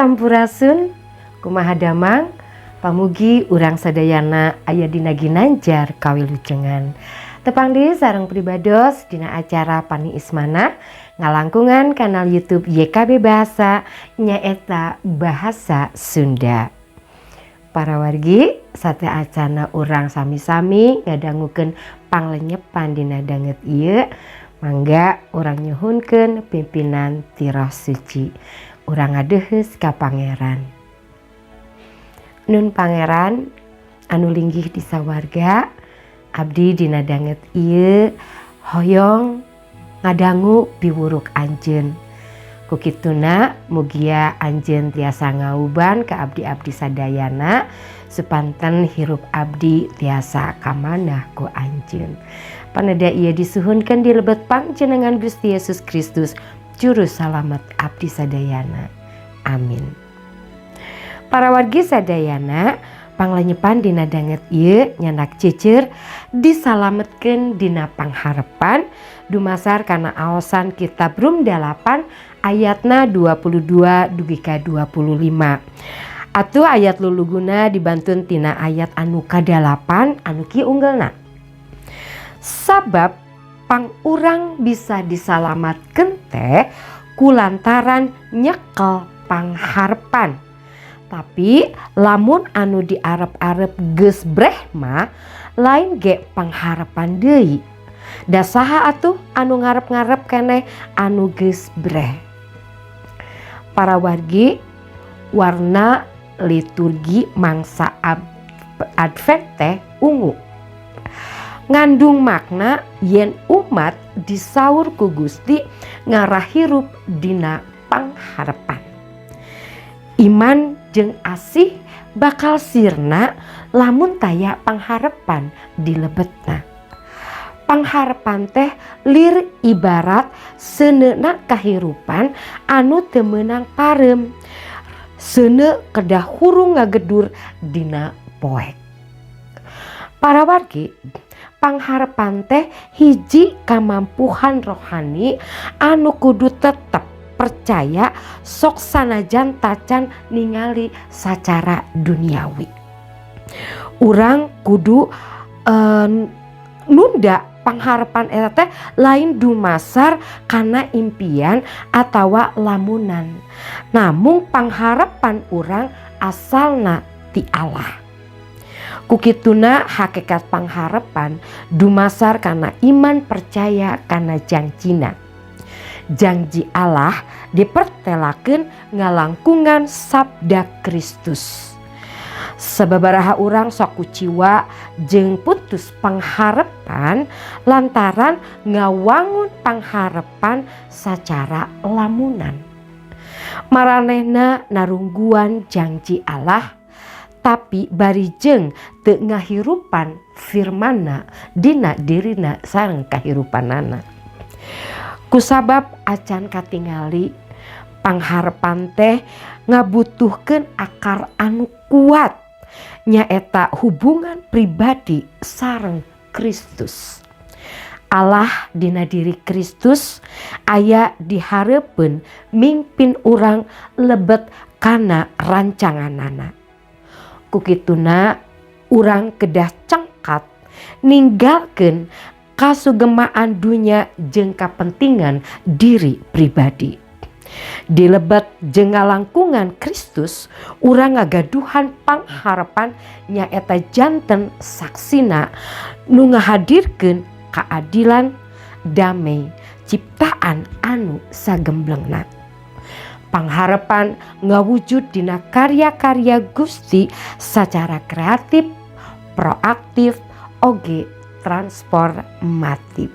Sampurasun, kumaha damang? Pamugi urang sadayana aya dina ginanjar kawilujengan. Tepang deui sareng pribados dina acara Paniis Manah ngalangkungan kanal YouTube YKB Bahasa, nyaeta Bahasa Sunda. Para wargi, sateuacana urang sami-sami ngadangukeun panglenyepan dina danget ieu, mangga urang nyuhunkeun pimpinan ti Roh Suci. Urang ngadeuheus ka Pangeran. Nun Pangeran anu linggih di sawarga, abdi dina danget ieu hoyong ngadangu piwuruk Anjeun. Ku kituna mugia Anjeun tiasa ngauban ka abdi-abdi sadayana supanten hirup abdi tiasa kamanah ku Anjeun. Paneda ieu disuhunkeun di lebet pangjenengan Gusti Yesus Kristus, Juru Salamet abdi sadayana. Amin. Para wargi sadayana, panglenyepan dina danget ieu nyandak ceceur "Disalametkeun dina Pangharepan", dumasar kana aosan kitab Rum 8 ayatna 22 dugi ka 25. Atuh ayat luluguna dibantun tina ayat anu kadalapan anu kieu unggelna. Sabab pang urang bisa disalamatkeun teh kulantaran nyekel pangharepan. Tapi lamun anu diarep-arep geus breh mah lain ge pangharepan deui. Da saha atuh anu ngarep-ngarep keneh anu geus breh? Para wargi, warna liturgi mangsa Advent teh ungu. Ngandung makna yen umat disaur ku Gusti ngarah hirup dina pangharepan. Iman jeung asih bakal sirna lamun taya pangharepan di lebetna. Pangharepan teh lir ibarat seuneuna kahirupan anu teu meunang pareum. Seuneu kedah hurung ngagedur dina poek. Para wargi, pangharepan teh hiji kamampuhan rohani anu kudu tetep percaya sok sanajan tacan ningali sacara duniawi. Urang kudu nunda pangharepan eta teh lain dumasar kana impian atawa lamunan. Namung pangharepan urang asalna ti Allah. Kukituna hakikat pangharepan dumasar kana iman percaya kana jangjina. Janji Allah dipertelakeun ngalangkungan sabda Kristus. Sababaraha urang sok kuciwa jeung putus pangharepan lantaran ngawangun pangharepan sacara lamunan. Maranehna narungguan janji Allah, tapi bari jeung teu ngahirupan firmanna dina dirina sareng kahirupanana. Kusabab acan katingali, pangharepan teh ngabutuhkeun akar anu kuat, nyaeta hubungan pribadi sareng Kristus. Allah dina diri Kristus aya dihareupeun mingpin urang lebet kana rancanganana. Kukituna urang kedah cengkat ninggalkeun kasugemaan dunya jeung kapentingan diri pribadi. Di lebet jeung ngalangkungan Kristus, urang ngagaduhan pangharepan, nyaeta janten saksina nu ngahadirkeun keadilan, damai, ciptaan anu sagemblengna. Pangharepan ngawujud dina karya-karya Gusti sacara kreatif, proaktif, oge transformatif.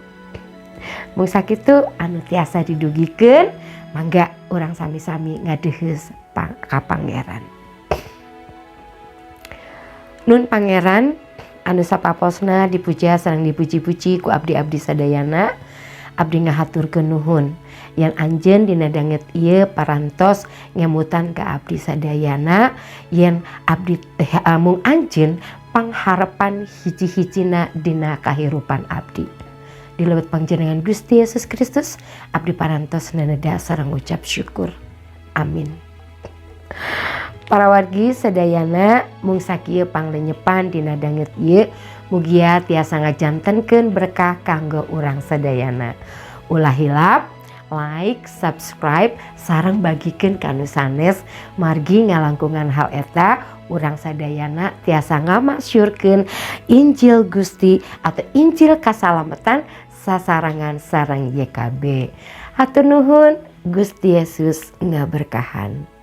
Mung sakitu anu tiasa didugikeun, mangga urang sami-sami ngadeuheus ka Pangeran. Nun Pangeran anu sapaposna dipuja sareng dipuji-puji ku abdi-abdi sadayana, abdi ngahaturkeun nuhun yen anjeun dina danget ieu parantos ngemutan ka abdi sadayana yen abdi teh mung anjeun pangharepan hiji-hijina dina kahirupan abdi. Di lebet pangjenengan Gusti Yesus Kristus abdi parantos naneda sareng ucap syukur. Amin. Para wargi sadayana, mung sakieu panglenyepan dina danget ieu, mugia tiasa ngajantenkeun berkah kanggo urang sadayana. Ulah hilap like, subscribe, sareng bagikeun ka nu sanes, margi ngalangkungan hal eta urang sadayana tiasa ngamasyurkeun Injil Gusti atau Injil kasalamatan sasarengan sareng YKB. Hatur nuhun, Gusti Yesus ngaberkahan.